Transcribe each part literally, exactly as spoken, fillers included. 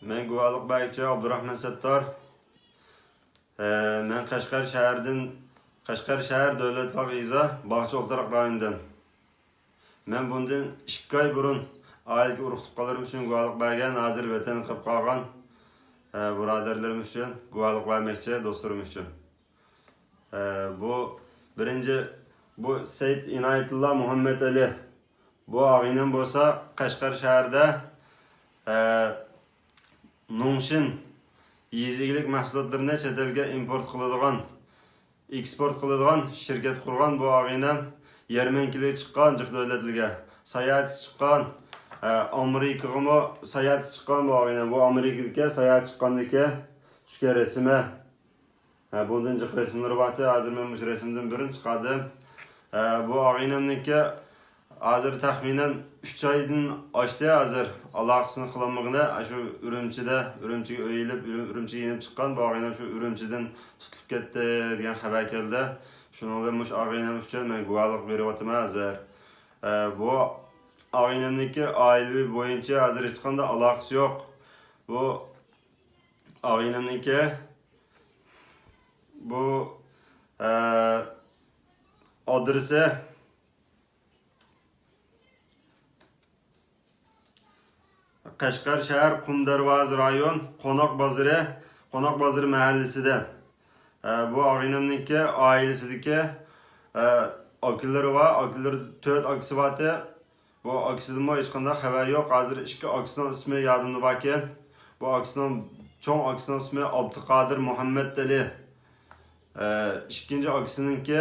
مەن گۇۋاھلىق بەرگۈچى ئابدۇراخمان سەتتار. ئە، مەن قەشقەر شەھەردىن، قەشقەر شەھەر دۆلەت باغ يېزا باغچە ئولتۇراق رايونىدىن. مەن بۇندىن ئىككى ئاي بۇرۇن ئائىلىدىكى ئۇرۇق تۇغقانلىرىم ئۈچۈن گۇۋاھلىق بەرگەن، ھازىر ۋەتەندىن قېلىپ قالغان، ئە، بۇرادەرلىرىم ئۈچۈن گۇۋاھلىق بەرمەكچى، دوستلىرىم ئۈچۈن. ئە، بۇ بىرىنچى، بۇ سەيىت ئىنايەتۇللا مۇھەممەتئەلى. بۇ ئاغىنەم بولسا قەشقەر شەھىرىدە، ئە، نۇڭشىن يېزا ئىگىلىك مەھسۇلاتلىرىنى چەت ئەلگە ئىمپورت قىلىدىغان، ئېكسپورت قىلىدىغان شىركەت قۇرغان بۇ ئاغىنەم. يەرمەنكىلىرىگە چىققان جىق دۆلەتلەرگە ساياھەتكە چىققان، ئە، ئامېرىكىغىمۇ ساياھەتكە چىققان بۇ ئاغىنەم. بۇ ئامېرىكىدىكى ساياھەتكە چىققاندىكى چۈشكەن رەسىمى. ھە، بۇندىن جىق رەسىملىرى بارتى. ھازىر مەن مۇشۇ رەسىمدىن بىرىنى چىقاردىم. ھە، بۇ ئاغىنەمنىڭكى ھازىر تەخمىنەن ئۈچ ئايدىن ئاشتى ھازىر ئالاقىسىنى قىلالمىغىنى. ئاشۇ ئۈرۈمچىدە، ئۈرۈمچىگە ئۆي ئېلىپ، ئۈرۈم-، ئۈرۈمچىگە يېنىپ چىققان بۇ ئاغىنەم شۇ ئۈرۈمچىدىن تۇتۇلۇپ كەتتى دېگەن خەۋەر كەلدى. شۇنىڭ بىلەن مۇشۇ ئاغىنەم ئۈچۈن مەن گۇۋاھلىق بېرىۋاتىمەن ھازىر. ھە، بۇ ئاغىنەمنىڭكى ئائىلىۋى بويىچە ھازىر ھېچقانداق ئالاقىسى يوق. بۇ ئاغىنەمنىڭكى بۇ، ئە، ئادرېسى قەشقەر شەھەر قۇم دەرۋازا رايون قوناق بازىرى، قوناق بازىرى مەھەللىسىدە. ئە، بۇ ئاغىنەمنىڭكى ئائىلىسىدىكى، ئە، ئاكىلىرى بار، ئاكىلىرى، تۆت ئاكىسى بارتى. بۇ ئاكىسىدىنمۇ ھېچقانداق خەۋەر يوق. ھازىر ئىككى ئاكىسىنىڭ ئىسمى يادىمدا باركەن. بۇ ئاكىسىنىڭ، چوڭ ئاكىسىنىڭ ئىسمى ئابدۇقادىر مۇھەممەتئەلى. ئە، ئىككىنچى ئاكىسىنىڭكى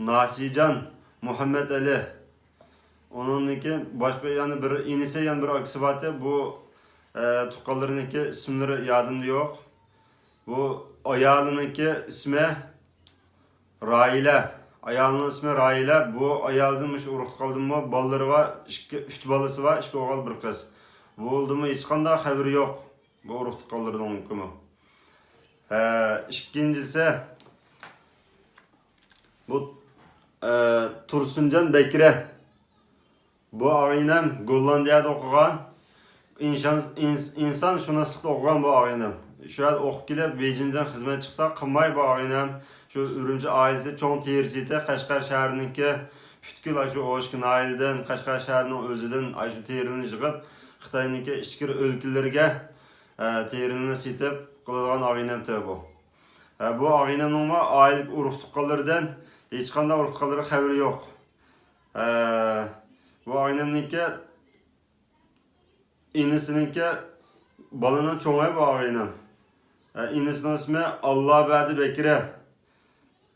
ناسىجان مۇھەممەتئەلى. ئۇنىڭدىن كېيىن باشقا يەنە بىر ئىنىسى، يەنە بىر ئاكىسى بارتى. بۇ، ئە، تۇغقانلىرىنىڭكى ئىسىملىرى يادىمدا يوق. بۇ ئايالىنىڭكى ئىسمى راھىلە. ئايالنىڭ ئىسمى راھىلە. بۇ ئايالدىن مۇشۇ ئۇرۇق تۇغقاندىنمۇ بالىلىرى بار، ئىككى، ئۈچ بالىسى بار، ئىككى ئوغۇل، بىر قىز. بۇ ئوغۇلدىنمۇ ھېچقانداق خەۋىرى يوق. بۇ ئۇرۇق تۇغقانلىرىنىڭكىمۇ. ھە، ئىككىنچىسى، بۇ، ئە، تۇرسۇنجان بەكرى. بۇ ئاغىنەم گوللاندىيەدە ئوقۇغان. ئىنسان، ئىنس-، ئىنسان شۇناسلىقتا ئوقۇغان بۇ ئاغىنەم. شۇ يەردە ئوقۇپ كېلىپ، بېيجىڭدىن خىزمەت چىقسا قىلماي بۇ ئاغىنەم. شۇ ئۈرۈمچى ئائىلىسى چوڭ تېرىچى ئىدى، قەشقەر شەھىرىنىڭكى پۈتكۈل ئاشۇ ئوشكا ناھىيەدىن، قەشقەر شەھىرىنىڭ ئۆزىدىن ئاشۇ تېرىنى يىغىپ، خىتاينىڭكى ئىچكىرى ئۆلكىلىرىگە، ئە، تېرىنى سېتىپ قىلىدىغان ئاغىنەمتى بۇ. ئە، بۇ ئاغىنەمنىڭمۇ ئائىلىدىكى ئۇرۇق تۇغقانلىرىدىن ھېچقانداق ئۇرۇق تۇغقانلىرى خەۋىرى يوق. ئە، بۇ ئاغىنەمنىڭكى ئىنىسىنىڭكى بالىنىڭ چوڭى بۇ ئاغىنەم. ئە، ئىنىسىنىڭ ئىسمى ئاللابەدى بەكرى.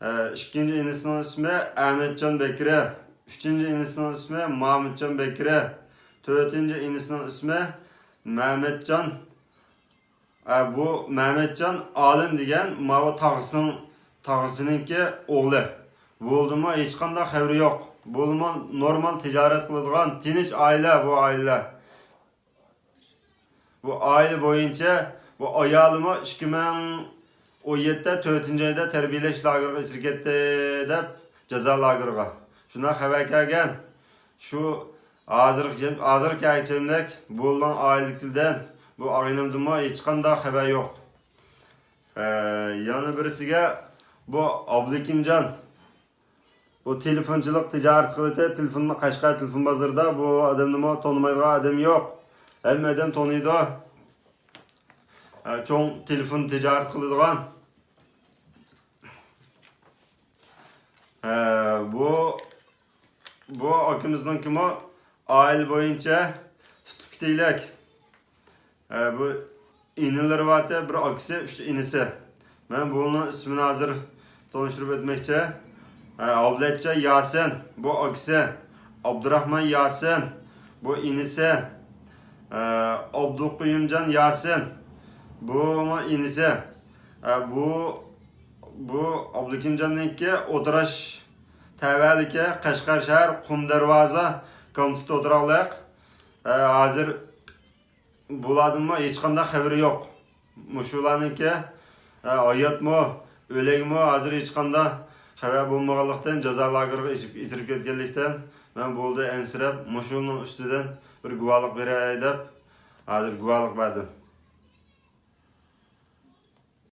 ئە، ئىككىنچى ئىنىسىنىڭ ئىسمى ئەمەتجان بەكرى. ئۈچىنچى ئىنىسىنىڭ ئىسمى مامۇتجان بەكرى. تۆتىنچى ئىنىسىنىڭ ئىسمى مەمەتجان. ئە، بۇ مەمەتجان ئالىم دېگەن ماۋۇ تاغىسىنىڭ، تاغىسىنىڭكى ئوغلى. بۇلدىمۇ ھېچقانداق خەۋىرى يوق. بۇلمۇ نورمال تىجارەت قىلىدىغان تىنچ ئائىلە بۇ ئائىلە. بۇ ئائىلە بويىچە بۇ ئايالىمۇ ئىككى مىڭ ئون يەتتە تۆتىنچى ئايدا تەربىيەلەش لاگېرىغا ئېچىرىپ كەتتى دەپ، جازا لاگېرىغا. شۇنداق خەۋەر كەلگەن. شۇ ھازىرغىچە، ھازىرغا كەلگۈچىملىك بۇلارنىڭ ئائىلىدىكىلەردىن، بۇ ئاغىنەمدىنمۇ ھېچقانداق خەۋەر يوق. ئە، يەنە بىرسىگە بۇ ئابلىكىمجان. بۇ تېلېفونچىلىق تىجارىتى قىلىدۇ، تېلېفون، قەشقەر تېلېفون بازىرىدا. بۇ ئادەمنىمۇ تونۇمايدىغان ئادەم يوق. ھەممە ئادەم تونۇيدۇ. ئە، چوڭ تېلېفون تىجارىتى قىلىدىغان. ئە، بۇ، بۇ ئاكىمىزنىڭكىمۇ ئائىلە بويىچە تۇتۇپ كېتەيلىك. ئە، بۇ ئىنىلىرى بارتى، بىر ئاكىسى، ئۈچ ئىنىسى. مەن بۇنىڭ ئىسمىنى ھازىر تونۇشتۇرۇپ ئۆتمەكچى. ئە، ئابلەتجان ياسىن، بۇ ئاكىسى. ئابدۇراخمان ياسىن، بۇ ئىنىسى. ئە، ئابدۇقۇيۇمجان ياسىن، بۇمۇ ئىنىسى. ئە، بۇ، بۇ ئابلىكىمجاننىڭكى ئوتتۇراش تەۋەلىكى، قەشقەر شەھەر قۇم دەرۋازا كومىتېتى ئولتۇراقلىق. ئە، ھازىر بۇلاردىنمۇ ھېچقانداق خەۋىرى يوق. مۇشۇلارنىڭكى، ئە، ھاياتمۇ، ئۆلۈكمۇ ھازىر ھېچقانداق خەۋەر بولمىغانلىقتىن، جازا لاگېرىغا ئېچىپ، ئېچىرىپ كەتكەنلىكتىن، مەن بولدى ئەنسىرەپ، مۇشۇنىڭ ئۈستىدىن بىر گۇۋاھلىق بېرەي دەپ، ھازىر گۇۋاھلىق بەردىم.